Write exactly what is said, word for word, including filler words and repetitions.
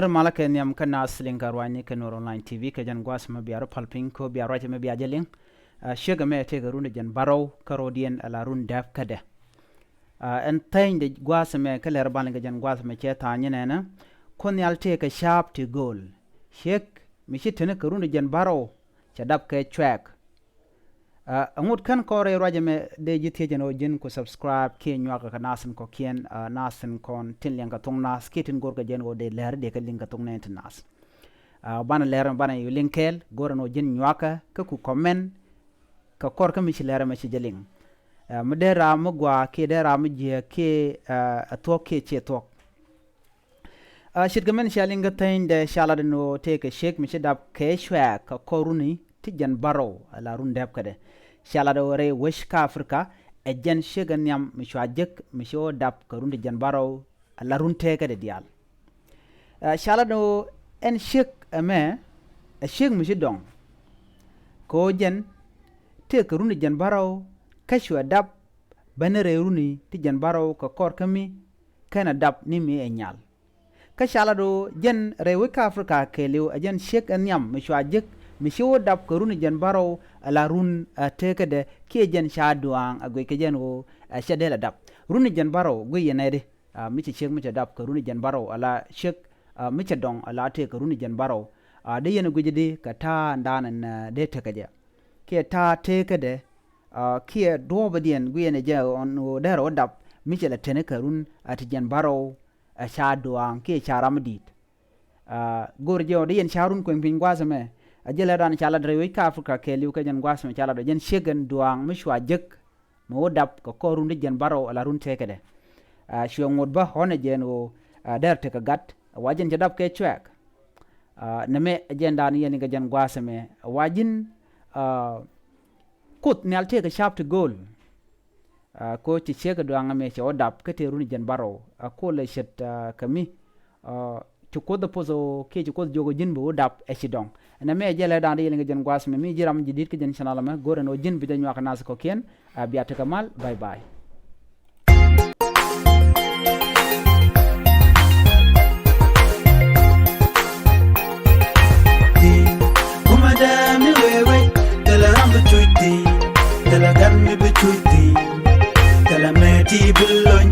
Malä kɛ nhiam kä naath liŋ kɛ ruacni kɛ Nuɛr Online T V kɛ jɛn gua̱a̱th mɛ bia rɔ pal piny kä bia ruac mɛ bia jɛ liŋ. Ciek ɛmɛ tëëkɛ run ti jiɛn bärɔw kä rɔɔdiɛn ala run dɛp kädɛ. Ɛn thɛny de gua̱a̱th ɛmɛ kä lɛr ban liŋ kɛ jɛn gua̱a̱th ɛmɛ cɛ tha̱a̱ny nɛnɛ. Kuoth Nhial tëëkɛ ca̱a̱p ti gööl. Ciek mi ci teni kɛ run ti jiɛn bärɔw cɛ dap kɛ cuɛɛk. Ɛŋut kän kɔn rɛy ruac ɛmɛ dee ji̱ thiec ɛn ɣöö ji̱n ku subscribe kiɛ nyuakä kɛ naath tin kɔ̱kiɛn, naath tin kɔn tin liɛŋkɛ thuŋ naath kiɛ tin go̱rkɛ jɛ ɛn ɣöö dee lɛr dee kɛ liŋkɛ thuŋ nɛɛni ti naath. Banɛ lɛr ɛmɛ banɛ yɛ liŋ kɛɛl, go̱rɛ ɛn ɣöö ji̱n nyuakä kä ku comment kɛ kɔr kä mi ci lɛr ɛmɛ ci jɛ liŋ. Mi dee ram mi gɔaa kiɛ dee ram mi jiääk kiɛ ɛ thuɔ̱k kiɛ ciɛ thuɔ̱k. Ce̱tkɛ min cia liŋ kä thänydɛ ca lat ɛn ɣöö tëëkɛ ciek mi ci dap kɛ cuɛɛk kɛ kɔr runi ti jiɛn bärɔw ala run dɛp kädɛ. Ca lat ɣöö rɛy wec kä Africa ɛ jɛn ciek ɛ nhiam mi cua jek mi ci ɣöö dap kɛ run ti jiɛn bärɔw ala run tëëkädɛ diaal. Ca lat ɣöö ɛn ciek ɛmɛ ɛ ciek mi ci dɔŋ. Kɛ ɣöö jɛn tëëkɛ run ti jiɛn bärɔw kä cuɛ dap bäni rɛy runi ti jiɛn bärɔw kɛ kɔr kä mi kɛn ɛ dap ni mi ɛ nyal. Kä ca lat ɣöö jɛn rɛy wec kä Africa kɛɛliw ɛ jɛn ciek ɛ nhiam mi cua jek mi ci ɣöö dap kɛ run ti jiɛn bärɔw ala run ɛ tëëkädɛ kiɛ jɛn ca duaaŋ ɛ guic kɛ jɛn ɣöö ɛ cɛ dee la dap. Run ti jiɛn bärɔw guic yɛn ɛ di mi cɛ ciek mi cɛ dap kɛ run ti jiɛn bärɔw ala ciek mi cɛ dɔŋ ala tëëkɛ run ti jiɛn bärɔw. Dee yɛn ɛ guic di kɛ ta̱a̱ ɛn da̱a̱n ɛn dee tekɛ jɛ kiɛ ta̱a̱ tëëkädɛ kiɛ duɔ̱ɔ̱pädiɛn guic yɛn ɛ jɛ ɣöö dee rɛw dap mi cɛ la teni kɛ run ti jiɛn bärɔw. Ɛ ca duaaŋ kiɛ ca ram mi di̱i̱t. Go̱o̱r jɛ ɣöö dee yɛn ca run kueŋ piny gua̱a̱th ɛmɛ. Ɛ jɛ lɛr dan ca lat rɛy wec kä Africa kɛɛliw kä jɛn gua̱a̱th ɛmɛ ca lat ɛ jɛn ciek ɛn duaaŋ mi cua jek mi wä dap kɛ kɔr run ti jiɛn bärɔw ala run tëëkädɛ. Cuɛ ŋot bä ɣɔ̱n ɛ jɛ ɛn ɣöö dee rɛ tekɛ gat ɛ wa jɛn cɛ dap kɛ cuɛɛk. Nɛmɛ ɛ jɛn dan yɛn kɛ jɛn gua̱a̱th ɛmɛ ɛ wa ji̱n Kuoth Nhial tëëkɛ ca̱a̱p ti gööl. Ko ci ciek ɛ duaŋ ɛmɛ cɛ wä dap kä tëë run ti jiɛn bärɔw. Ko lɛ ce̱t kɛ mi ci Kuoth ɛ poth ɣöö kiɛ ci Kuoth jiök ɣöö ji̱n bi wä dap ɛ ci dɔŋ. Ɛn ɛmɛ ɛ jɛ lɛ da̱a̱n ti yɛn kɛ jɛn gua̱a̱th ɛmɛ mi ji̱ ram ji̱ di̱t kä jɛn channel ɛmɛ go̱o̱rɛ ɛn ɣöö ji̱n bi jɛ nyuak kɛ naath kɔ̱kiɛn. Bia tekɛ mal, bye bye. Kuma dee mi wee wee, thilɛ ram bi cuc thi̱n, thilɛ gat mi bi cuc thi̱n, thilɛ mëë ti bi lony.